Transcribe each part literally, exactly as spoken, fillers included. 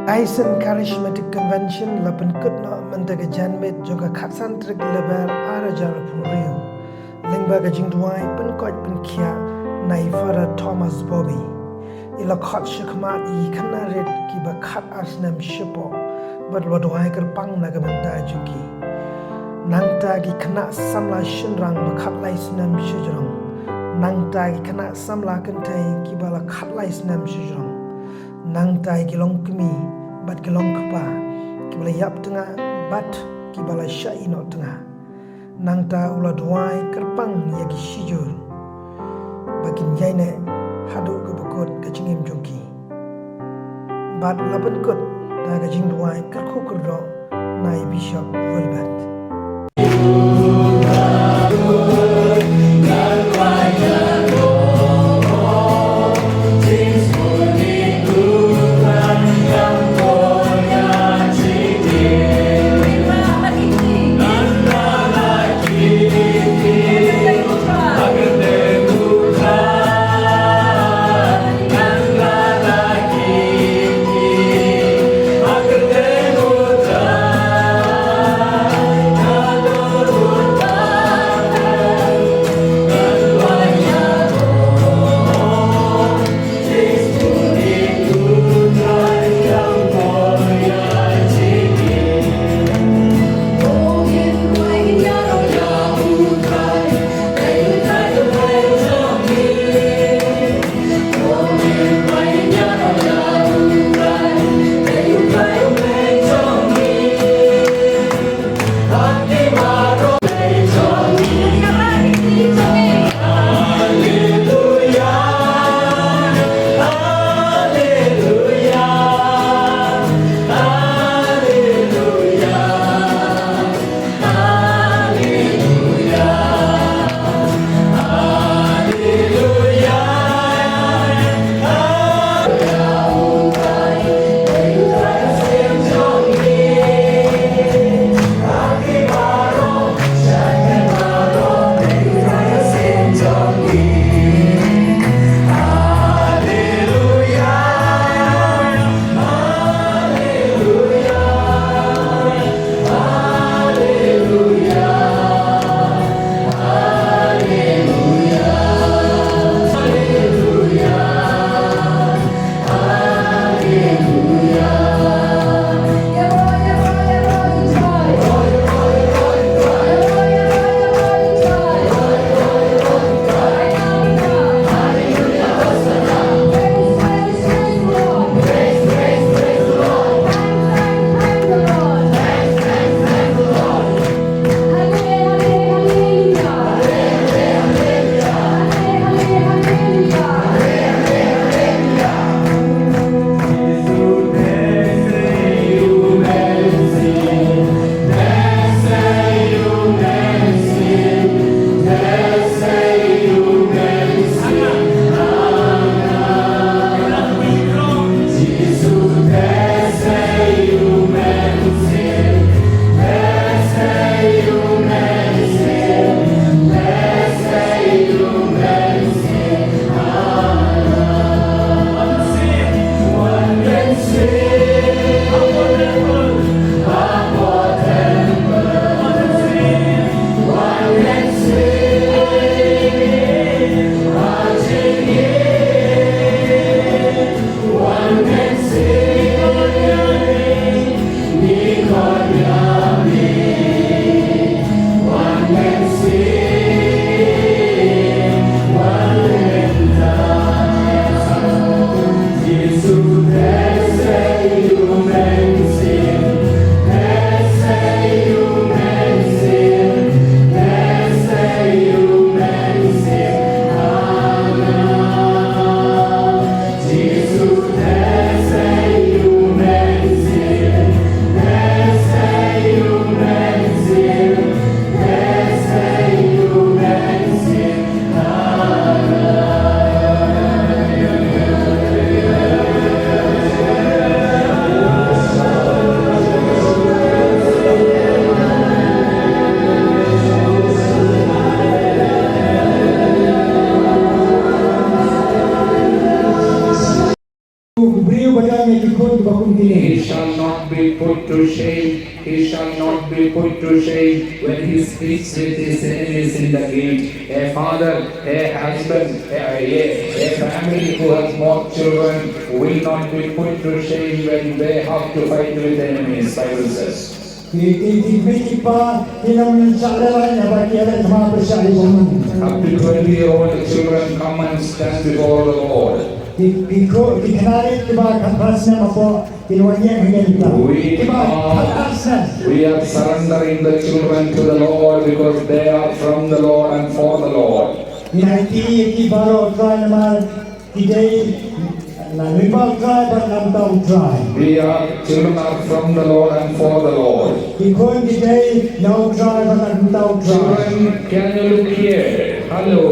Tyson Charismatic Convention la pynkut noh mynta ka janmiet jong ka khatsan tarik Lber ar hajar arphew hynriew. Lyngba ka jingduwai pynkoit pynkhiah na i Father Thomas Bobby. I la khot shakhmat ïa ki khynnah rit kiba khatar snem shapoh bad la duwai kyrpang na ka bynta jong ki. Nangta ki khynnah samla shynrang ba khatlai snem shajrong. Nangta ki khynnah samla kynthei kiba la khatlai snem shajrong. Nangta ki longkmie bad ki longkpa kiba la ïap tnga bad kiba la shah ïehnoh tnga. Nangta u la duwai kyrpang ïa ki shijur ba kin ïaineh haduh kaba kut ka jingim jong ki. Bad la pynkut da ka jingduwai kyrkhu kyrdoh na i Bishop Wilbert. U briew ba don ïa ki khun kiba kum kine. He shall not be put to shame. He shall not be put to shame when he speaks with his enemies in the gate. A father, a husband, a, a, a family who has more children will not be put to shame when they have to fight with enemies, Bible says. Ki, ki, ki kmie ki kpa kin ym shah lehrain haba ki ïaleh thma pyrshah ïa u briew. Up to twelve year old children come and stand before the Lord. Ki, ki khynnah, ki khynnah kiba khatphra snem hapoh kin wan ïeng ha ïing u Trai. We are, we are surrendering the children to the Lord because they are from the Lord and for the Lord. Ngin aiti ïa ki baroh u Trai namar ki dei na lyngba u Trai bad na bynta u Trai. We are, children are from the Lord and for the Lord. Ki khun ki dei na u Trai bad na bynta u Trai. Children, can you look here? Hello.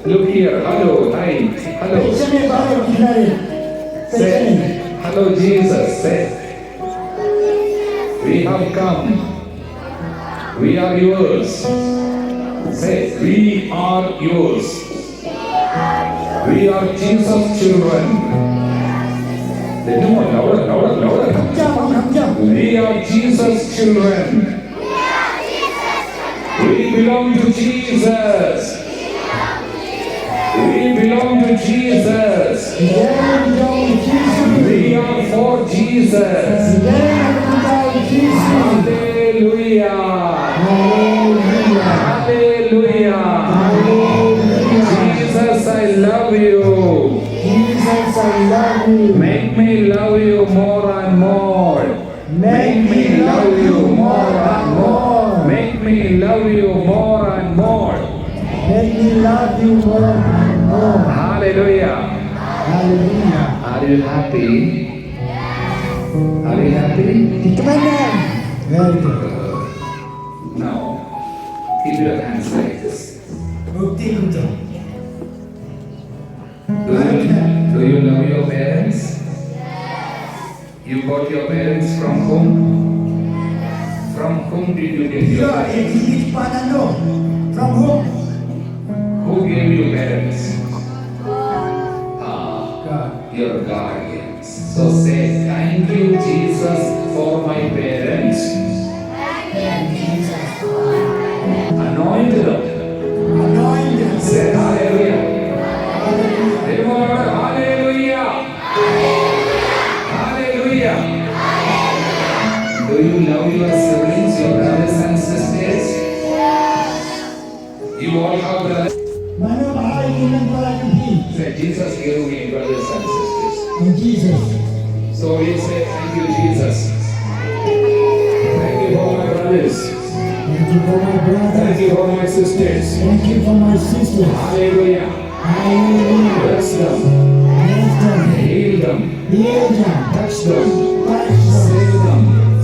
Look here. Hello. Hi. Hello. Peit shane baroh ki khynnah. Peit shane. Say, "Hello, Jesus." Say, "We have come. We are yours." Say, "We are yours. We are Jesus' children." Little more louder, louder, louder. Kham jam, kham jam. "We are Jesus' children. We belong to Jesus. We belong to Jesus. We are for Jesus." Hallelujah. Hallelujah. Hallelujah. Jesus, I love you. Jesus, I love you. Make me love you more and more. Make me love you more and more. Make me love you more and more. Make me love you more and more. Hallelujah. Hallelujah. Are you happy? Are you happy? Very good. Now, keep your hands like this. Bukti untuk. Do you, do you love your parents? You got your parents from whom? From whom did you get your parents? From whom? Who gave you parents? Ah, your guardians. So say, "Thank you, Jesus, for my parents." Anoint them. Anoint them. Say hallelujah. Hallelujah. Hallelujah. Hallelujah. Do you love your siblings, your brothers and sisters? You all have brothers. Mano ba ai ïa ki para ïa phi? Say, "Jesus gave me brothers and sisters." And Jesus. So we say, "Thank you, Jesus. Thank you for my brothers. Thank you for my brothers. Thank you for my sisters. Thank you for my sisters." Hallelujah. Hallelujah. Bless them. Bless them. Heal them. Heal them. Touch them. Touch them. Save them.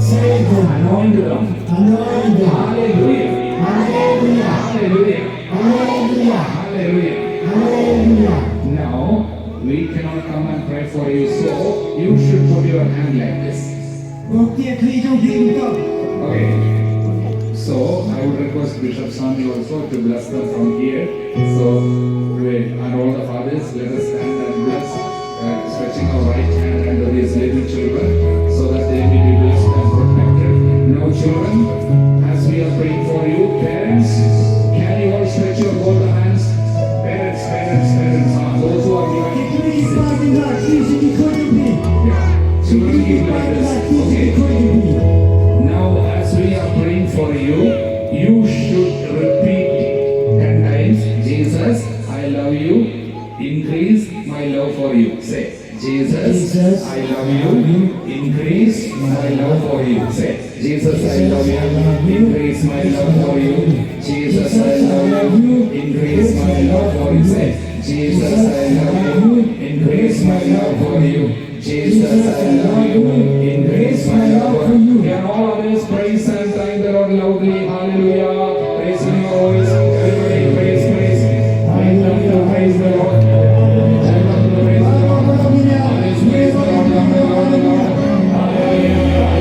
Save them. Anoint them. Anoint them. Hallelujah. Hallelujah. Hallelujah. Hallelujah. Hallelujah. Hallelujah. Now, we cannot come and pray for you, so you should put your hand like this. Okay. So, I would request Bishop Sami also to bless them from here. So, we, and all the fathers, let us stand and bless, uh, stretching our right hand under these little children, so that they may be blessed and protected. Now, children, as we are praying for you, parents, can you all stretch your both hands? Parents, parents, parents, ah, those who are behind. Yeah. Children, keep like this. Okay. Now, as we are praying for you, you should repeat ten times, "Jesus, I love you. Increase my love for you." Say, "Jesus, I love you. Increase my love for you." Say, "Jesus, I love you. Increase my love for you. Jesus, I love you. Increase my love for you." Say, "Jesus, I love you. Increase my love for you. Jesus, I love you. Increase my love for you." Can all of us praise and thank the Lord loudly? Hallelujah. Raise your voice. Everybody praise, praise. Welcome to praise the Lord. Welcome to praise the Lord. Always praise the Lord, Lord, Lord, Lord. Hallelujah.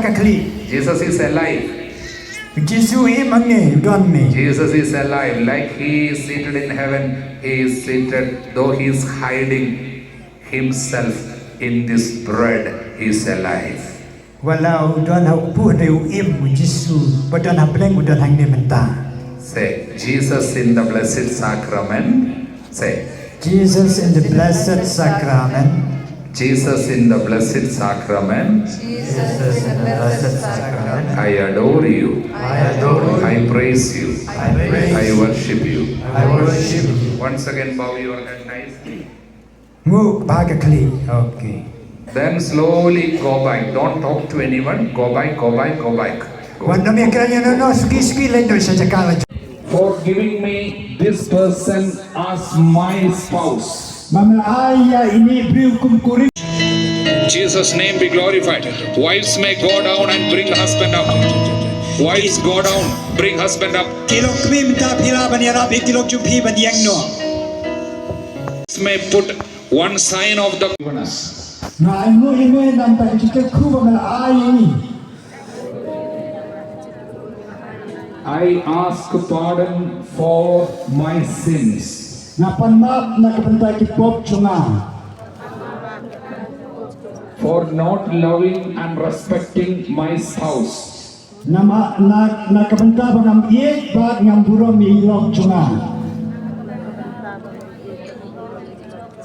Ka khlieh. Jesus is alive. U Jisu u im hangne, u don hangne. Jesus is alive. Like he is seated in heaven, he is seated, though he is hiding himself in this bread, he is alive. Wat la u don ha u kpu hynrei u im, u Jisu ba don ha bneng u don hangne mynta. Say, Jesus in the blessed sacrament. Say, Jesus in the blessed sacrament. Jesus in the blessed sacrament. Jesus in the blessed sacrament. I adore you. I adore you. I praise you. I praise you. I worship you. I worship you. Once again, bow your head nicely. Nguh bha ka khlieh. Okay. Then slowly go back. Don't talk to anyone. Go back, go back, go back. Go. Wat nym ïakren ïano ïano, suki suki leit noh sha jaka la jong. For giving me this person as my spouse. Ba me la ai ïa ine i briew kum kurim. Jesus' name be glorified. Wives may go down and bring husband up. Wives, go down, bring husband up. Ki lok kmie, mynta phi lah ban ïarap ïa ki lok jong phi ban ïeng noh. May put one sign of the. Nga ainguh ïa me namar ka jingkyrkhu ba me la ai ïa ngi. I ask pardon for my sins. Nga pan map na ka bynta ki pop jong nga. For not loving and respecting my spouse. Na ma-, na, na ka bynta ba ngam ïeit bad ngam burom ïa i lok jong nga.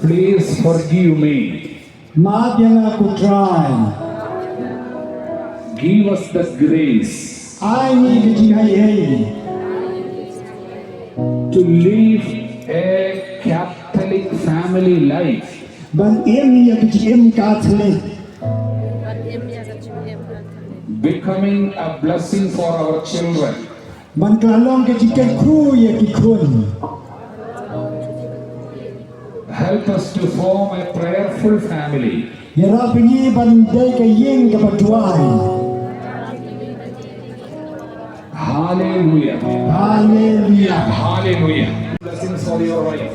Please forgive me. Map ïa nga ko Trai. Give us the grace. Ai ngi ka jingai ei. To live a Catholic family life. Ban im ïa ka jingim Katholik. Becoming a blessing for our children. Ban kylla long ka jingkyrkhu ïa ki khun. Help us to form a prayerful family. Ïarap ïa ngi ban dei ka ïing kaba duwai. Hallelujah. Hallelujah. Hallelujah. Blessings for your wife.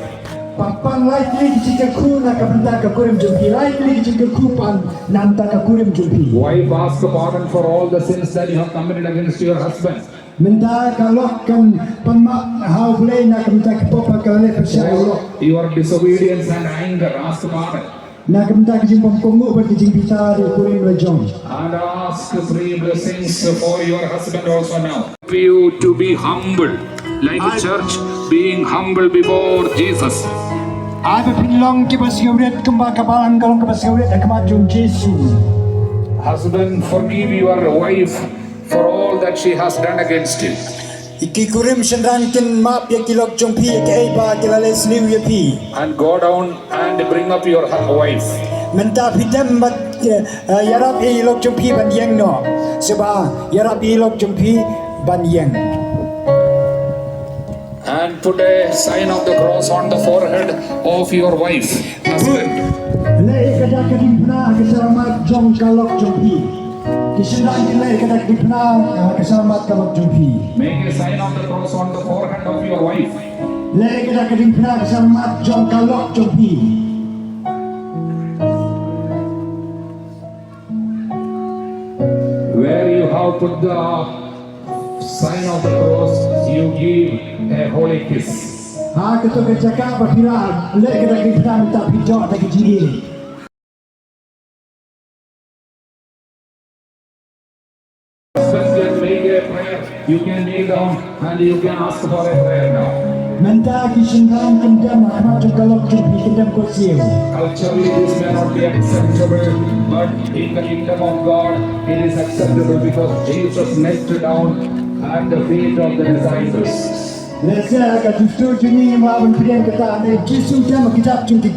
Pang pang lai tylli ki jingkyrkhu na ka bynta ka kurim jong phi, lai tylli ki jingkyrkhu pang na ka bynta ka kurim jong phi. Wife, ask pardon for all the sins that you have committed against your husband. Mynta ka lok kan pan map ha U Blei na ka bynta ki pop ba ka la leh pyrshah ïa u lok. Your disobedience and anger, ask pardon. Na ka bynta ka jingbymkohnguh bad ka jingbitar ïa u kurim la jong. And ask three blessings for your husband also now. You to be humble like a church being humble before Jesus. Ai ba phin long kiba sngewrit kumba ka balang ka long kaba sngewrit ha khmat jong Jisu. Husband, forgive your wife for all that she has done against you. Ki kurim shynrang kin map ïa ki lok jong phi ïa kaei ba ki la leh sliew ïa phi. And go down and bring up your hu-, wife. Mynta phi dem bad, eh, eh, ïarap ïa i lok jong phi ban ïeng noh. Shuwa ïarap ïa i lok jong phi ban ïeng. And put a sign of the cross on the forehead of your wife. Husband. Leh ïa ka dak ka diengphna ha ka shyllangmat jong ka lok jong phi. Ki shynrang kin leh ïa ka dak ka diengphna ha ka shyllangmat ka lok jong phi. Make a sign of the cross on the forehead of your wife. Leh ïa ka dak ka diengphna ha ka shyllangmat jong ka lok jong phi. Where you have put the sign of the cross, you give a holy kiss. Ha kato ka jaka ba phi la leh ka dak ka diengphna mynta phi doh da ka jingïeit. Husband can make a prayer. You can kneel down and you can ask for a prayer now. Mynta ki shynrang kin dem ha khmat jong ka lok jong phi, kin dem khublei. Culturally, this may not be acceptable, but in the kingdom of God, it is acceptable because Jesus knelt down at the feet of the disciples. Lehse ha ka dustur jong ngi ngim lah ban pdiang kata, hynrei Jisu u dem ha ki dap jong ki,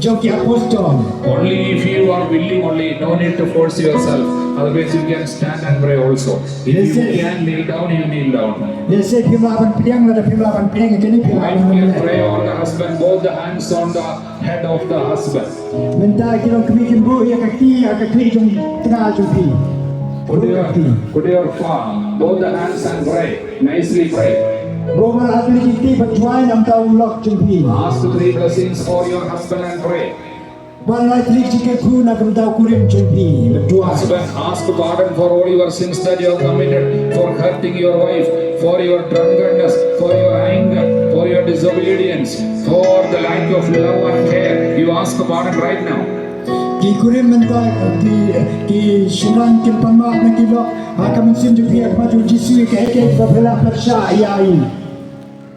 jong ki apostol. Only if you are willing only, no need to force yourself. Otherwise you can stand and pray also. If you can kneel down, you kneel down. Lehse phim lah ban pdiang, lada phim lah ban pdiang, kane phi lah ban pdiang. Wife can pray over the husband, both the hands on the head of the husband. Mynta ki longkmie kin buh ïa ka kti ha ka khlieh jong tnga jong phi. Put your, put your palm, both the hands and pray. Nicely pray. Buh mar ha ki kti bad duwai na ka bynta u lok jong phi. Ask three blessings for your husband and pray. Ban rai tlik jingkyrkhu na ka bynta u kurim jong phi. Duwai. Husband, ask pardon for all your sins that you have committed, for hurting your wife, for your drunkenness, for your anger, for your disobedience, for the lack of love and care. You ask pardon right now. Ki kurim mynta, ki, ki shynrang kin pan map na ki lok ha ka mynsiem jong phi ha khmat jong u Jisu, ïa kaei kaei ba phi la pyrshah ïa i.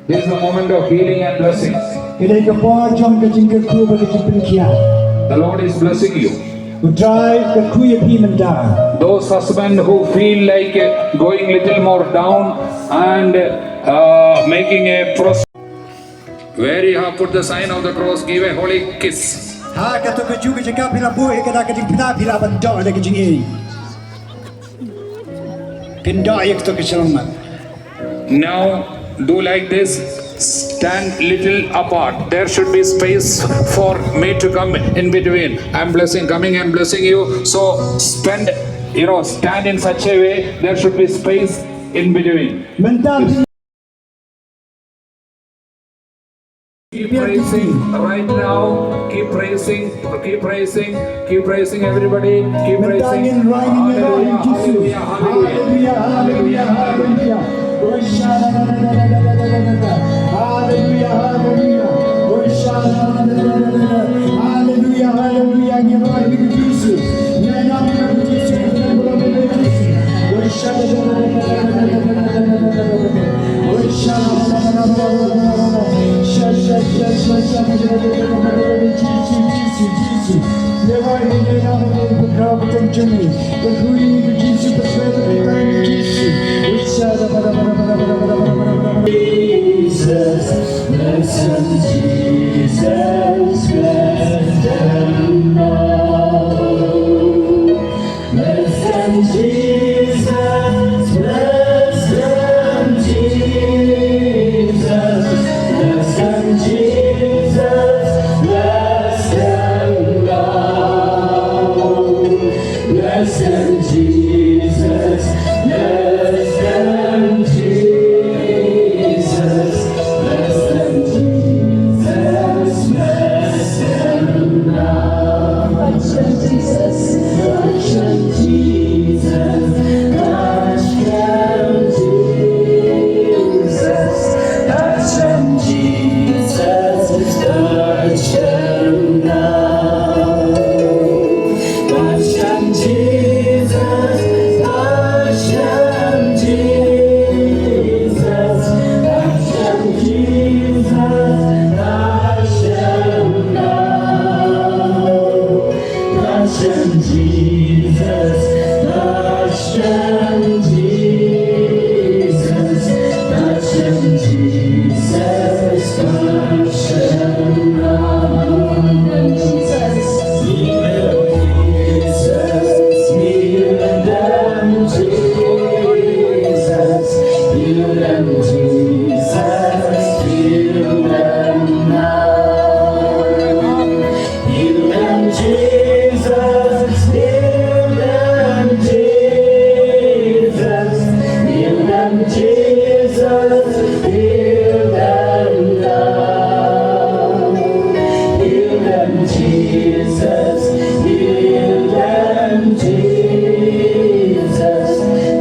This is a moment of healing and blessing. Ka dei ka por jong ka jingkyrkhu bad ka jingpynkhiah. The Lord is blessing you. U Trai u kyrkhu ïa phi mynta. Those husband who feel like, uh, going little more down and, uh, making a cross, where you have put the sign of the cross, give a holy kiss. Ha kato kajuh ka jaka phi la buh ïa ka da ka jingpyntha, phi lah ban doh da ka jingïeit. Pyndoh ïa kato ka shyllangmat. Now do like this. Stand little apart. There should be space for me to come in between. I'm blessing, coming and blessing you. So spend, you know, stand in such a way. There should be space in between. Mynta Keep praising right now. Keep praising. Keep praising. Keep praising, everybody. Keep praising. Hallelujah. Hallelujah. Hallelujah. Hallelujah. Hallelujah. Hallelujah. Hallelujah. Hallelujah. Jesus, blessed Jesus, bless them all. Bless them, Jesus, bless them, Jesus, bless them, Jesus, bless them, Lord. Bless them, Jesus, bless them, Jesus. Bless them, Jesus, bless them now. Touch them, Jesus, touch them, Jesus, touch them, Jesus, touch them, Jesus, touch them now. Touch them, Jesus, touch them, Jesus, touch them, Jesus, touch them now. Touch them, Jesus, touch them, Jesus, touch them, Jesus, touch them now. Jesus. Heal them, Jesus. Heal them, Jesus. Heal them now. Heal them, Jesus. Heal them, Jesus. Heal them, Jesus. Heal them now. Heal them, Jesus. Heal them, Jesus.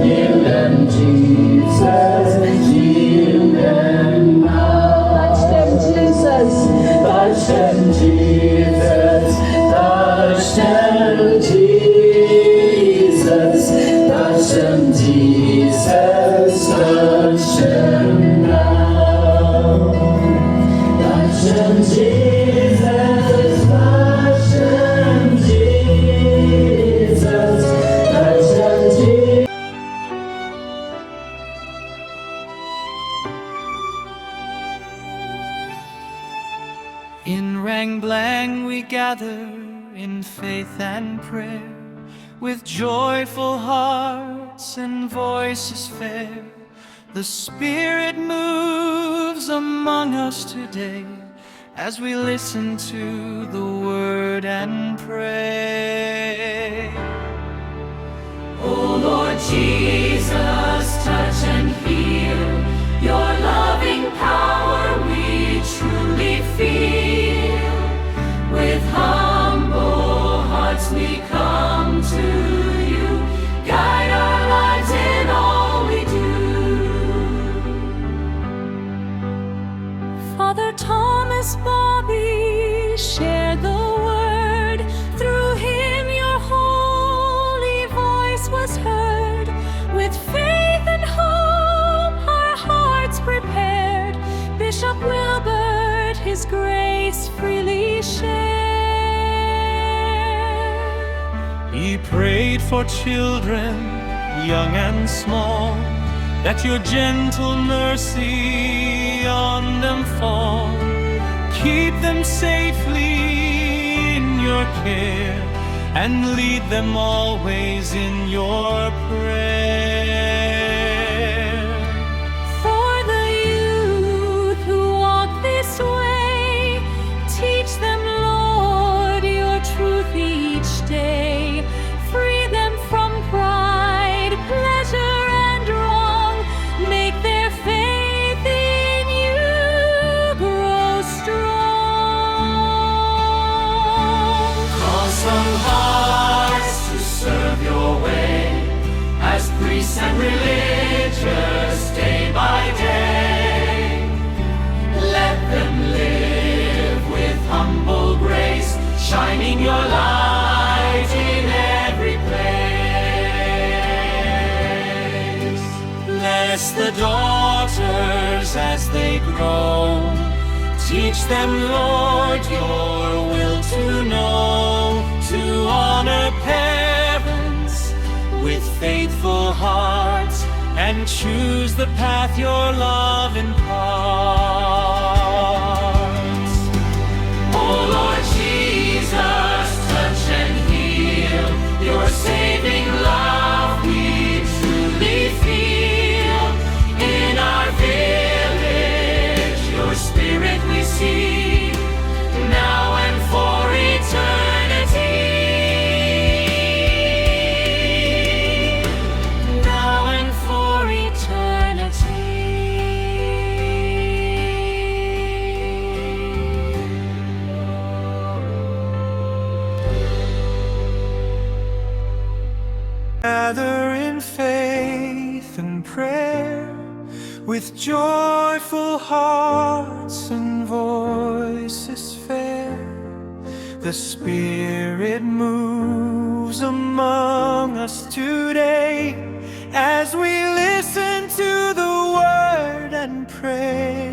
Heal them, Jesus. Heal them now. Touch them, Jesus. Touch them, Jesus. Touch them, Jesus. Touch them, Jesus. Touch them now. Touch them, Jesus, touch them, Jesus, touch them, Jesus. In Rangblang we gather in faith and prayer, with joyful hearts and voices fair. The Spirit moves among us today as we listen to the word and pray. Oh Lord Jesus, touch and heal. Your loving power we truly feel. With humble Prayed for children, young and small, that your gentle mercy on them fall. Keep them safely in your care and lead them always in your prayer. For the youth who walk this way, teach them, Lord, your truth each day. Free them from pride, pleasure, and wrong. Make their faith in you grow strong. Call some hearts to serve your way as priests and religious day by day. Let them live with humble grace, shining your light in every place. Bless the daughters as they grow. Teach them, Lord, your will to know, to honor parents with faithful hearts and choose the path your love imparts. Oh Lord Jesus, touch and heal. Your saving love we truly feel. In our village, your spirit we see, now and for eternity. Now and for eternity. Gather in faith and prayer with joyful hearts and voices fair. The Spirit moves among us today as we listen to the word and pray.